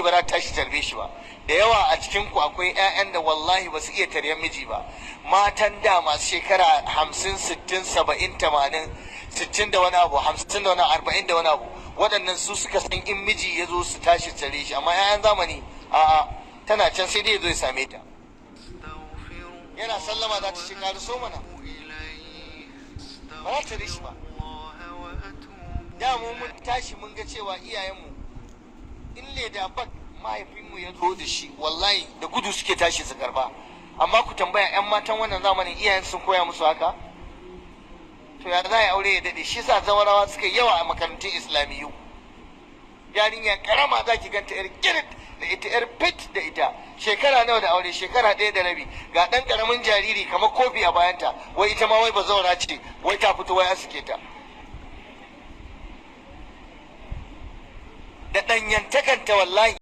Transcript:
Ba za ta tashi tarbe shi ba. Da yawa a cikin ku akwai 'ya'yan da wallahi ba su iya taryan miji ba. Matan da masu shekara 50, 60, 70, 80, 60 da wani abu, 50 da wani, 40 da wani abu, waɗannan su suka san in miji ya zo su tashi tare shi. Amma 'ya'yan zamani, a'a, tana can sai dai ya zo ya same ta. Yana sallama za ta ce, "Ka so mana." Ba za ta shi ba. Da mu mun tashi mun ga cewa iyayenmu, in leda bag mahaifinmu ya zo da shi, wallahi da gudu suke tashi su karba. Amma ku tambaya 'yan matan wannan zamanin, iyayen sun koya musu haka? To ya za a aure ya daɗe? Shi sa zawarawa suka yawa a makarantun islamiyu. Yarinya karama za ki ganta yar girit da ita, yar fit da ita. Shekara nawa da aure? Shekara 1.5. Ga ɗan karamin jariri kamar kofi a bayanta. Wai ita ma wai bazawara ce, wai ta fito, wai an suke ta da ɗanyantakanta wallahi.